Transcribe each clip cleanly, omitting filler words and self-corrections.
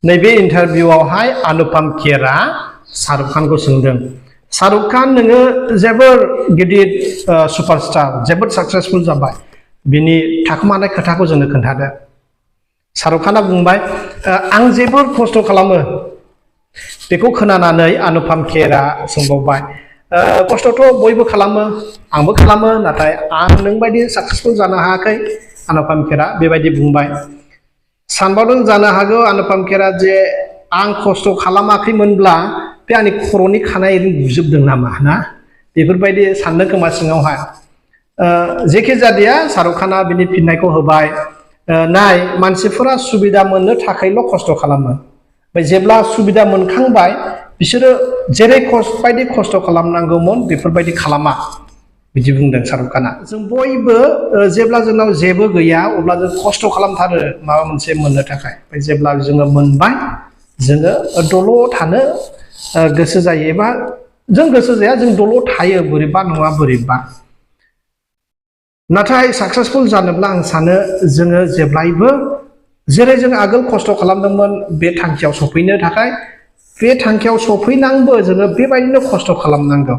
नैबे इन्टारभिउआवहाय अनुपम खेरा शाहरुख खानखौ सोंदों शाहरुख खान नोङो जोबोर गिदिर सुपारस्टार जोबोर साक्सेसफुल जाबाय बिनि थाखोमानाय खोथाखौ जोंनो खोन्थादो शाहरुख खाना बुंबाय आं जोबोर खस्थ' खालामो बेखौ खोनानानै अनुपम खेरा सोंबावबाय खस्थ'थ' बयबो खालामो आंबो खालामो नाथाय आं नोंबायदि साक्सेसफुल जानो हायाखै अनुपम खेरा बेबायदि बुंबाय सानबावदों जानो हागौ अनुपम खेरा जे आं खस्थ' खालामाखैमोनब्ला बे आंनि खर'नि खानाय गुजोबदों नामा ना बेफोरबायदि साननो खोमा सिङावहाय जेखि जादिया शाहरुख खाना बिनि फिननायखौ होबाय नाय मानसिफोरा सुबिदा मोननो थाखायल' खस्थ' खालामो ओमफ्राय जेब्ला सुबिदा मोनखांबाय बिसोरो जेरै बायदि खस्थ' खालामनांगौमोन बेफोरबायदि खालामा बिदि बुंदों शाहरुख खाना जों बयबो जेब्ला जोंनाव जेबो गैया अब्ला जों खस्थ' खालामथारो माबा मोनसे मोननो थाखाय ओमफ्राय जेब्ला जोङो मोनबाय जोङो दल' थानो गोसो जायो एबा जों गोसो जाया जों दल' थायो बोरैबा नङा बोरैबा नाथाय साक्सेसफुल जानोब्ला आं सानो जोङो जेब्लायबो जेरै जों आगोल खस्थ' खालामदोंमोन बे थांखियाव सफैनो थाखाय बे थांखियाव सफैनांगौ जोङो बेबायदिनो खस्थ' खालामनांगौ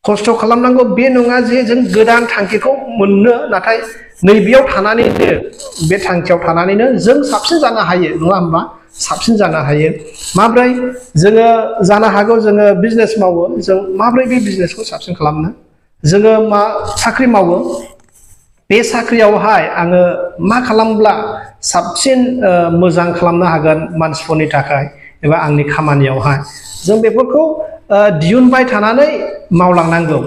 खस्थ' खालामनांगौ बे नङा जे जों गोदान थांखिखौ मोननो नाथाय नैबेयाव थानानैनो बे थांखियाव थानानैनो जों साबसिन जानो हायो नङा होमबा साबसिन जानो हायो माब्रै जोङो जानो हागौ जोङो बिजनेस मावो जों माब्रै बे बिजनेसखौ साबसिन खालामनो जोङो मा साख्रि मावो बे साख्रियावहाय आङो मा खालामब्ला साबसिन मोजां खालामनो हागोन मानसिफोरनि थाखाय एबा आंनि खामानियावहाय जों बेफोरखौ दिहुनबाय थानानै मावलांनांगौ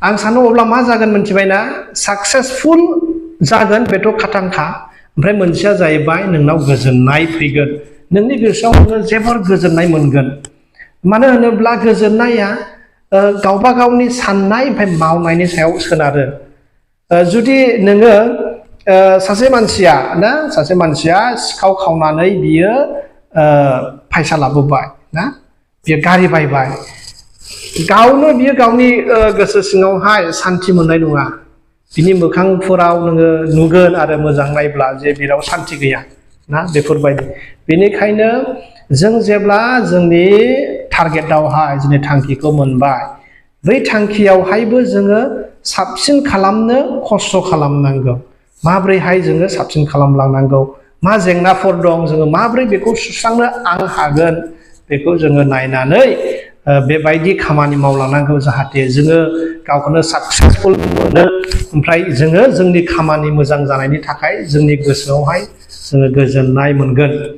आं सानो अब्ला मा जागोन मिथिबायना साक्सेसफुल जागोन बेथ' खाथांखा ओमफ्राय मोनसेया जाहैबाय नोंनाव गोजोननाय फैगोन नोंनि गोसोआव नोङो जोबोर गोजोननाय मोनगोन मानो होनोब्ला गोजोननाया गावबा गावनि साननाय ओमफ्राय मावनायनि सायाव सोनारो जुदि नोङो सासे मानसिया सिखाव खावनानै बियो फैसा लाबोबाय ना बियो गारि बायबाय गावनो बियो गावनि गोसो सिङावहाय सान्थि मोननाय नङा बिनि मोखांफोराव नोङो नुगोन आरो मोजां नायब्ला जे बेयाव सान्थि गैया ना बेफोरबायदि बेनिखायनो जों जेब्ला जोंनि टारगेटआवहाय जोंनि थांखिखौ मोनबाय बै थांखियावहायबो जोङो साबसिन खालामनो खस्थ' खालामनांगौ माब्रैहाय जोङो साबसिन खालामलांनांगौ मा जेंनाफोर दं जोङो माब्रै बेखौ सुस्रांनो आं हागोन बेखौ जोङो नायनानै बेबायदि खामानि मावलांनांगौ जाहाथे जोङो गावखौनो साक्सेसफुल मोनो ओमफ्राय जोङो जोंनि खामानि मोजां जानायनि थाखाय जोंनि गोसोआवहाय जोङो गोजोननाय मोनगोन